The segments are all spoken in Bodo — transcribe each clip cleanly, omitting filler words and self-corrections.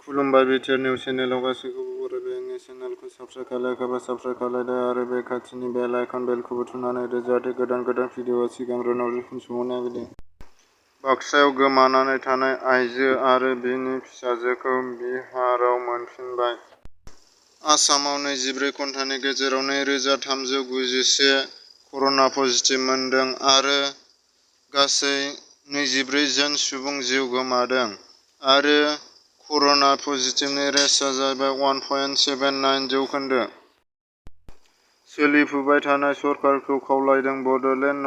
खुलुमबाय BTR निउज चेनेलाव गासैखौबो बरायबाय। आंनि चेनेलखौ साबस्क्राइब खालायखाबा साबस्क्राइब खालायदो आरो बे खाथिनि बेल आइकन बेलखौबो थुनानै होदो जाहाथे गोदान भिडिअआ सिगांग्रो नोटिफिकेसन सहैनाय बायदि। बाक्सायाव गोमानानै थानाय आइजो आरो बिनि फिसाजोखौ बिहाराव मोनफिनबाय। आसामाव 24 घन्टानि गेजेराव 2391 कर'ना पजिटिभ मोनदों आरो गासै 24 जन सुबुं जिउ गोमादों आरो कर'ना पजिटिभनि रेटआ जाबाय 1.79 जौखोन्दो। सोलिफुबाय थानाय सरकारखौ खावलायदों। बड'लेण्ड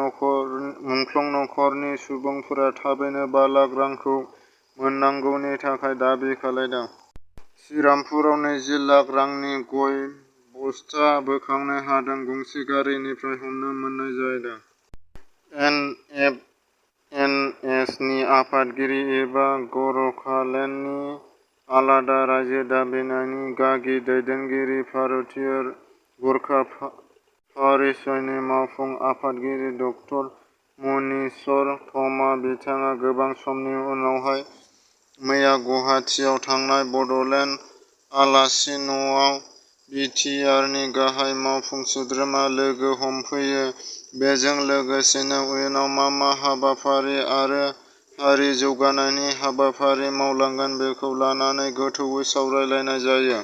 मुंख्लं नखरनि सुबुंफोरा थाबैनो 5 लाख रांखौ मोननांगौनि थाखाय दाबि खालामदों। श्रीरामपुराव 20 लाख रांनि गय बस्ता बोखांनो हादों। गंसे गारिनिफ्राय हमनो मोननाय जादों। एनएफएनएसनि आफादगिरि एबा गरखालेन्डनि आलादा रायजो दाबिनायनि गागि दैदेनगिरि भारतीय गरखा परिषदनि मावफुं आफादगिरि ड. मनीश्वर थमा बिथाङा गोबां समनि उनावहाय मैया गुवाहाटीयाव थांनाय बड'लेण्ड आलासि न'आव BTRनि गाहाय मावफुं सोद्रोमा लोगो हमफैयो। बेजों लोगोसेनो इयुनाव मा हाबाफारि आरो हारि जौगानायनि हाबाफारि मावलांगोन बेखौ लानानै गोथौवै सावरायलायनाय जायो।